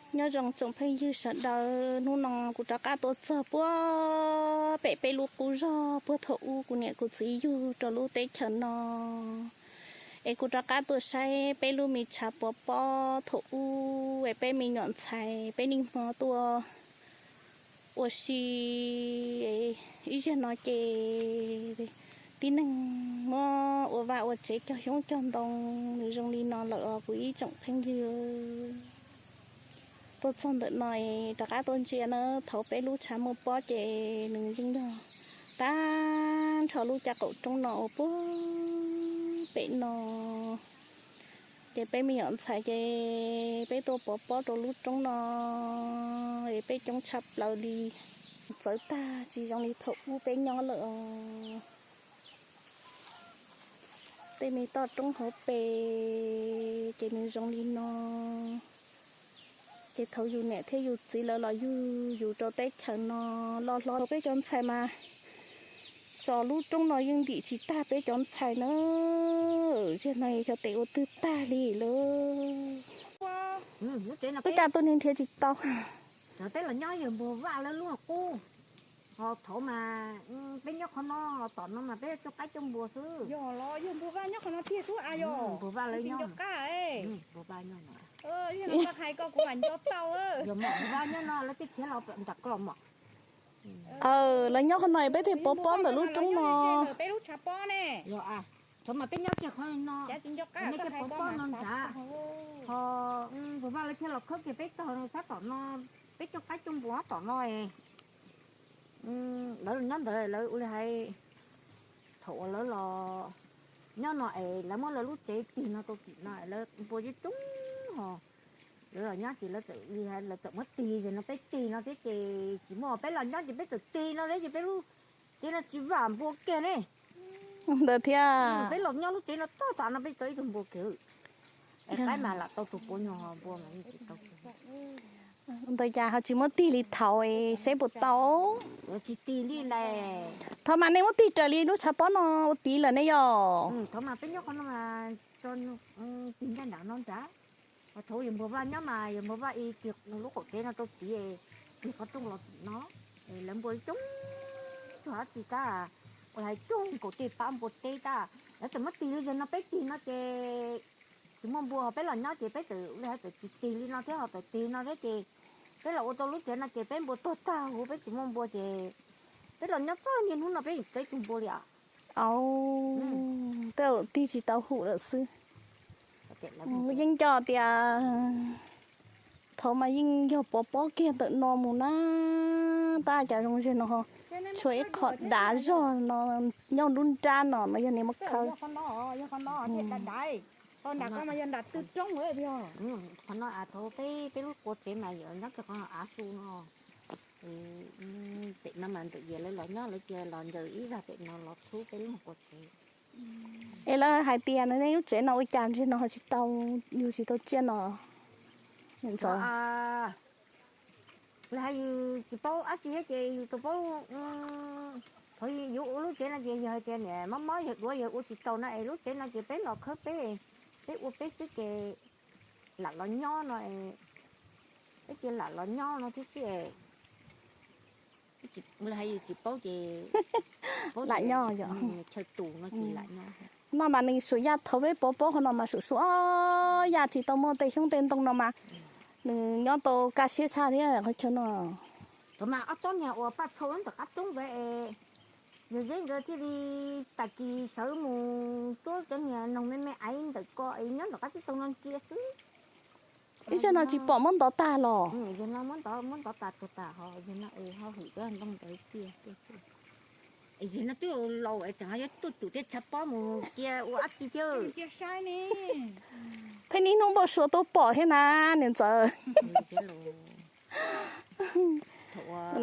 Nyob zoo tsoom phooj ywg sawv daws, hnub no kuv rov qab tuaj txog puag pem peb lub qub zog puag thaum ub kuv niam kuv txiv yug rau lub teb chaws no, es kuv rov qab tuaj saib peb lub me tshav pov pob thaum ub es peb me nyuam ntxhais peb niaj hmo tuaj ua si ib zaug no ces tib neeg muab ua vaj ua tsev cog xyoob cog ntoo nws zoo li no lawm os kuv ib tsoom phooj ywg. Tuaj txog ntawm no es rov qab tuaj ntsia na, thaum peb lub tshav muaj pob ces nws yeej yog tag nrho lub caj qaum roob no uas puag pem no. Ces peb me nyuam ntxhais ces peb tuaj pov pob rau lub roob no es peb coob tshaj plaws li, txawv tag tsis zoo li thaum ub peb nyob lawm os. Tej me toj roob hauv pes ces nws zoo li no. Ces thaum yus niam thiab yus txiv lawv los yug yus rau teb chaws no loj hlob, peb cov ntxhais mas tso lub roob no yeej ntim tsis tag peb cov ntxhais na. Zaum no xyov tes ua twg tag li lawm. Ua cas tuaj nrhiav tsis tau. Peb los nyob yawg Npuag Vaj lawv lub qub, ho thaum mas peb nyob qhov no, tom no mas peb coj qaib coj npua xwb. Yog los yawg Npuag Vaj nyob qhov no tiag xwb a. Yog Npuag Vaj lawv nyob, Npuag Vaj nyob no. Hais koj kuv mam nco tau. Yog Npuag Vaj nyob no lawv twb khiav los nram koj mom. Aw, lawv nyob qhov no peb thiaj pov pob ntawm lub roob no. Peb lub tshav pob ne. Yog, thaum mas peb nyob kiag qhov no, peb thiaj pov pob no nrad. Ho Npuag Vaj lawv thiaj los khawb kiag peb tog sab tom no, peb coj qaib coj npua tom no es lawv nyob ntawd lawv ua li hais, thaum uas lawv los nyob no es lawv muab lawv lub tsev tig no rau tim no lawv npua coob coob ho lawv los nyob ces lawv txawm li hais lawv txawm muab tig ces no peb tig no thiab ces tsis muaj peb los nyob ces peb txawm tig no thiab ces peb lub tsev no tsis vam npua kiag ne. Ntawd thiab. Peb los nyob lub tsev no toj tas no peb tau ib tug npua kiag. Es qaib mas lam tau tus puav nyuag ho npua mas yeej tsis tau. Ntawd cas ho tsis muab tig li thaum seb puas tau. Tsis tig li lawm. Thaum mas nej muab tig raws li lub tshav pob no ua tid lawm ne yog? Thaum mas peb nyob qhov no mas tig nraj nram no nrad. Thaum yawg Npuag Vaj nyob mas yawg Npuag Vaj ib tig lub qaum tsev no rau tid, tig qhov rooj los tim no. Lawv npua coob, tsis hais tab, ua hais coob nkaus tej pab npua teb tab. Lawv txawm muab tig li yog no peb tig no ces tsis muaj npua ho peb los nyob ces peb txawm li hais txawm tsis tig li no thiab ho txawm tig no thiab ces peb los ua tau lub tsev no ces peb npua tuag tag huv peb tsis muaj npua ces peb los nyob txog niaj hnub no peb yeej tsis tau ib tug npua li os. Au, tej zaum tig tsis tau hum lawm xwb. Yeej nco tias thaum mas yeej yog pov pob kiag ntawm no mus na, tab cas zoo ziag no ho tshuav ib qho dav zog no nyob nruab nrab no no yog niam muab khawb. Qhov no thaum peb lub qua tsev mas yuav nyob kiag qhov av su no. Pem no mas ntawm yias lawv los nyob lawv cia los ncaws ib zag pem no los txhub peb lub qua tsev. Es lawv hais tias nej lub tsev no ua cas ntshe no ho tsis tau, yug tsis tau tsiaj no. Ntxawm, lawv hais yus tsis paub dab tsi thiab ces yus tsis paub. Thaum yuav ua lub tsev no ces yog hais tias niam mob mob yawg duav yawg ua tsis tau no es lub tsev no ces peb los khawb peb, peb ua peb xwb ces lam los nyob no, peb cia lam los nyob no thiab xwb. Lawv hais yus tsis paub ces lam nyob, chaw tus no ces lam nyob. No mas nws suam yaj thaum peb pov pob qhov no mas suam suam yaj tsis tau muaj tej xyoob tej ntoo no mas nws nyob tau kaj siab tshaj thiab qhov chaw no. Thaum mas ob tsob niag uas paj tshau nram qab roob ntawd es yawg Zeb nkawd thiaj li tag kis sawv mus tuab cov niag noog me me aiv ntawm ko es nyob nram qab teb tau no ntsia xwb. Ib zaug no tsis pom muab ntov tag los? Yog no muab ntov, muab ntov tas tuag tas ho yog no es ho hwm cov ntoo ntawd cia. Es yog no twb laus es tseem ho yuav tuaj tsum tej tshav pob mus cia ua dab tsi thiab. Pheej niaj hnub npau suav tuaj pom thiab na niam ntxawm.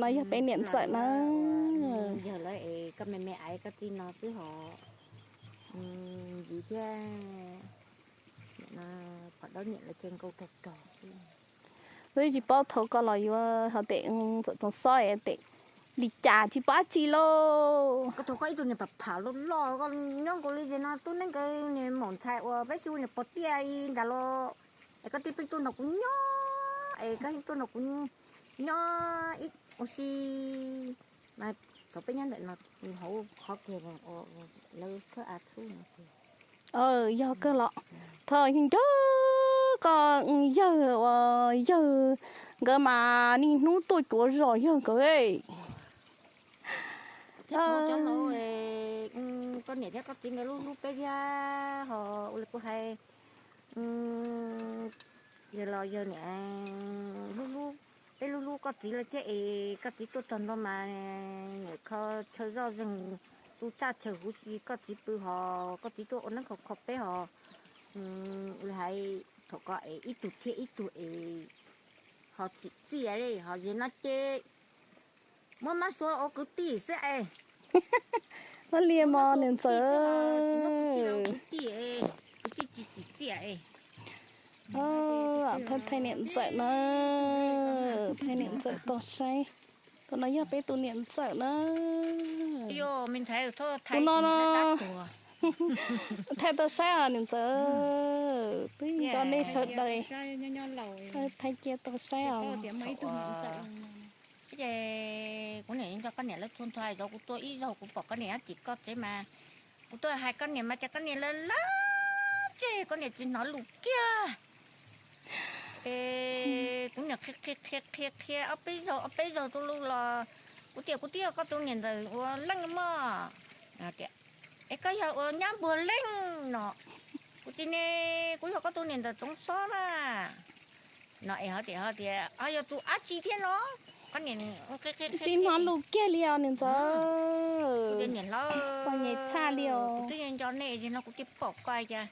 No yog peb niam ntxawm na. Yog lawv es koj me me aiv koj tij no xwb ho ntxiv thiab. Phom dab niam lawv thiaj nkaus rog rog xwb. Twb tsis paub thaum ko los yuav ho tes txawm toov xob tes li cas tsis paub dab tsi lauj. Koj thaum koj ib tug niag pham pham loj loj koj nyob nkaus li ces no tub neeb nkawd niag maum ntxhais uas peb xyu niag pog tiaj ntag los es koj tij pheej tuaj nrog kuv nyob. Koj yeej tuaj nrog kuv nyob ib ua si mas thaum peb nyob ntawm no hauv qhov kiag lawv khawb av txhub no. Yog kawg los thov nco koj yawg uas yawg nkawd mas niaj hnub tuaj cuav zos yawg nkawd. Thiab thov cov laus, koj niam thiab koj txiv nkawd hlub hlub peb thiab ho ua li kuv hais, yawg los yawg niam hlub hlub, peb hlub hlub koj txiv lawm thiab es koj txiv tuaj txog ntua mas niam kho chaw zoj zeeg, tu txaj chaw huv si koj txiv pw ho koj txiv tuaj ua neeb kho kho peb ho ua li hais thaum ko es ib tug thiab ib tug es ho tsim txiaj li ho yog no ces muab mab suav ua kwv tij xwb es. Muab liag mog niam ntxawm. Kwv tij, kwv tij tsis tsim txiaj es. Thaij niam ntxawm na, thaij niam ntxawm tau saib. Tus no yog peb tus niam ntxawm na. Tus no thaij tau saib os niam ntxawm, twb nco nej sawv daws. Thaij cia tau saib os. Ces kuv niam nco koj niam lawv txhua ntua zov kuv tuaj ib zaug kuv pom koj niam nyob tim koj tsev mas kuv tuaj hais koj niam mas cas koj niam lawv lawv tseg koj niam tsis hnov lus kiag. Es kuv niam qhia qhia qhia qhia ob peb zaug ob peb zaug rau lub los kuv tias kuv twb yog koj tus niam ntxawm ua leej mog. Tias es koj yog ua nyab npuag leej no. Kuv tias ne, kuv yog koj tus niam ntxawm Txoov Xob na. No es ho tias ho tias ho yog tus dab tsi thiab no. Tsis hnov lus kiag li os niam ntxawm. Txom nyem tshaj li os. Kuv twb nco nej no kuv thiaj pom koj cas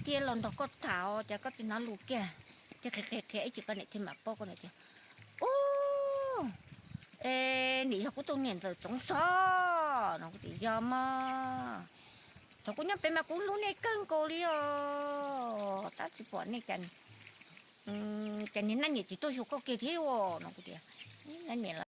thiaj los nrog koj tham cas koj tsis hnov lus kiag. Thiaj qhia qhia qhia ib chim koj niam thiaj mam paub koj niam tias, ub, es nim yog kuv tus niam ntxawm Txoov Xob no. Kuv tias yog mog. Thaum kuv nyob pem mas kuv hlub nej kawg nkaus li os, tab tsis pom nej cas, cas niag nab niam tsis tuaj xyuas koj kiag thiab os no. Kuv tias nab niam